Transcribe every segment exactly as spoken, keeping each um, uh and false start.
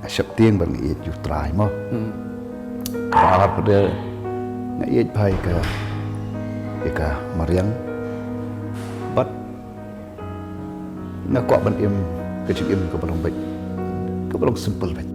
Sheptieng bad nga ïeit ïa u Trai mo. Hmm. Kaba ar pat de nga ïeit bha ïa ka, ïa ka mariang. Bad nga kwah ban im ka jingim kaba long beit, kaba long simple beit.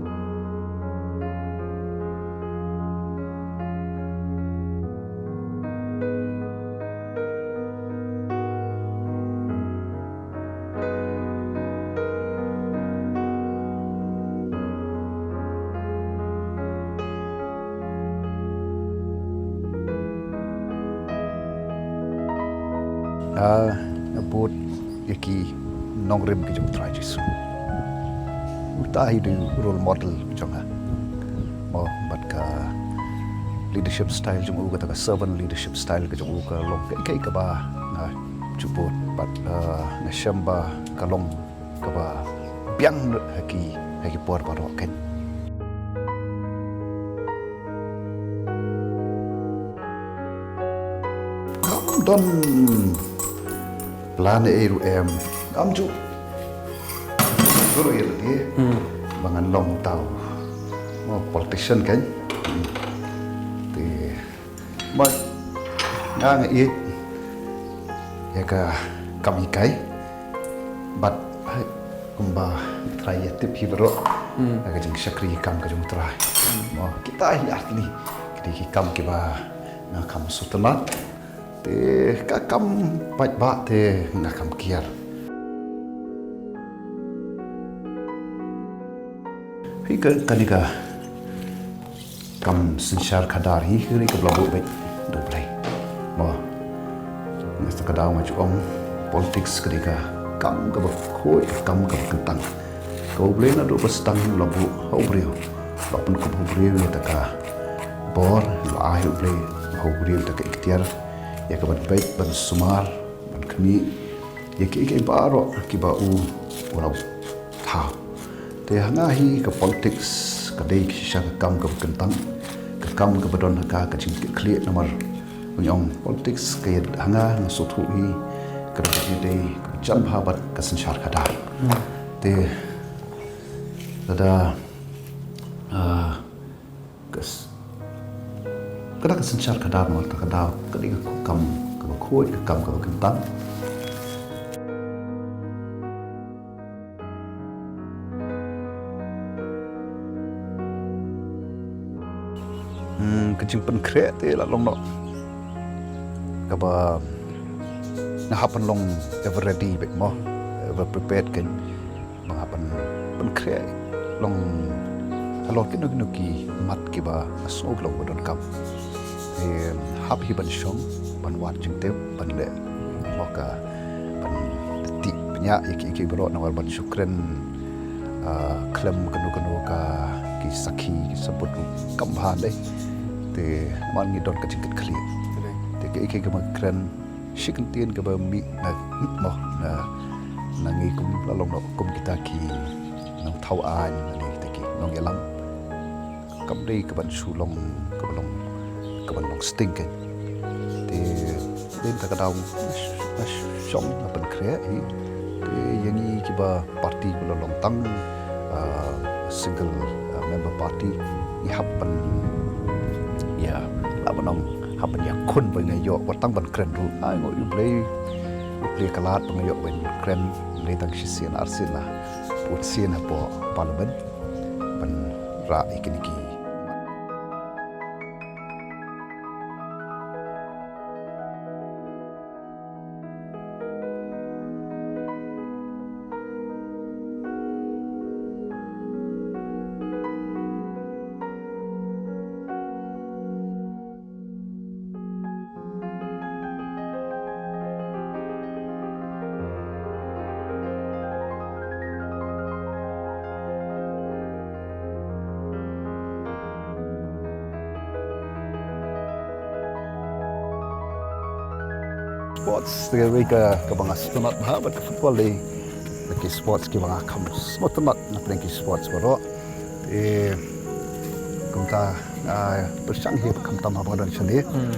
Ah, nga bud ïa ki nongrim ki jong u Trai Jisu. Uta hi u dei u role model jong nga. Mo, bad ka leadership style jong u, kata ka servant leadership style ka jong u ka long kaei kaei kaba nga ju bud bad, ah, nga shem ba ka long kaba biang lut ha ki, ha ki por baroh kein. Kam don plan ei ruh em. Kam ju. Guru ïa lade. Hmm. Ba ngan long tau. Mo, politician kein. Hmm. Te Bad nga nga ïeit ïa ka kam hikai. Bad kumba nga trai ïa tip hi baroh. Hmm. Ka jingshakri kam ka jong u Trai. Hmm. Mo, kita hi ar tylli. Kita hi kam kiba nga kham sngewtynnat. Te ka kam paidbah te nga kham kiar. Hi ka, kane ka kam synshar khadar hi, hi ka la buh beit da U Blei. Mo. Nga sa ka daw nga ju ong politics ka dei ka kam kaba khuid, ka kam kaba kyntang. Ka U Blei naduh ba sdang u la buh ha u briew. Ba pynkup ha u briew ïa kata ka bor, ba ai ha u briew, ha u briew kata ka iktiar ïa ka ban peit, ban sumar, ban khmih ïa kiei kiei baroh kiba u, u la thaw. Te ha nga hi ka politics ka dei shisha ka kam kaba kyntang, ka kam kaba don ha ka ka jingkitkhlieh namar u ong politics ka ïa ha nga nga sngewthuh hi ka dei ka dei ka jan bha bad ka synshar khadar. Hmm. Te lada, ah, Ka s-, ka da ka synshar khadar mo, ka da ka dei ka kam kaba khuid, ka kam kaba kyntang. Hmm, ka jingpynkhreh te la long noh kaba nga hap ban long ever ready beit mo, ever prepared kein. Ba nga pyn, pynkhreh long halor kino kino ki mat kiba nga sngew ba long ba donkam. Te hap hi ban shong, ban wad jingtip, ban leh mo ka, ban tip pynïaid ïa ki, ïa ki baroh namar ban shu kren, ah, khlem kano kano ka ki sakhi, ki sabut kam bha lei. Te namar ngi don ka jingkitkhlieh. Te ki, ïa ki kaba kren shi kyntien kaba mih na, mo, na, na ngi kum la long noh kum kita ki nongthaw aiñ, na kita ki nongïalam. Kam dei kaban shu long, kaban long, kaban long sting kein. Te dei ta ka daw na sh-, na shong na pynkhreh hi. Te ïa ngi kiba party ba la long tang, ah, single, ah, member party, ngi hap ban, ïa, la ban ong hap ban ïakhun ba nga ïoh wat tang ban kren ruh. Ai, nga ong U Blei, U Blei ka lad ba nga ïoh ban kren, lei tang shisien arsien la, put sien hapoh Parliament ban rah ïa kine ki. Sports, te kawei ka, kaba nga sngewtynnat bha bad ka football dei ki sports kiba nga kham sngewtynnat na pdeng ki sports baroh. Te kumta, ah, pyrshang hi khamtam haba nga don shane. Hmm.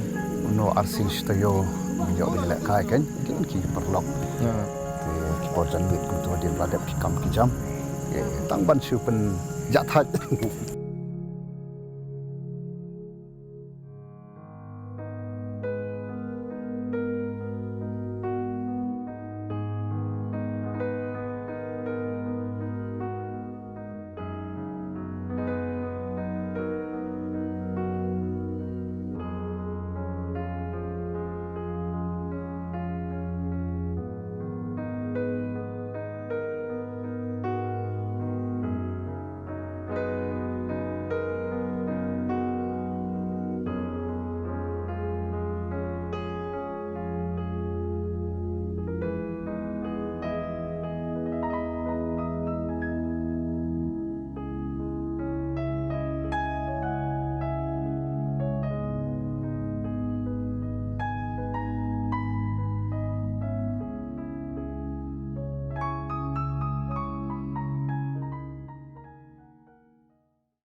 Uno arsien shi taïew nga ïoh ban lehkai kein, ki don ki paralok. Hmm. Te ki por janmiet kumta dei ban la dep ki kam ki jam. Te tang ban shu pyn Jah thait.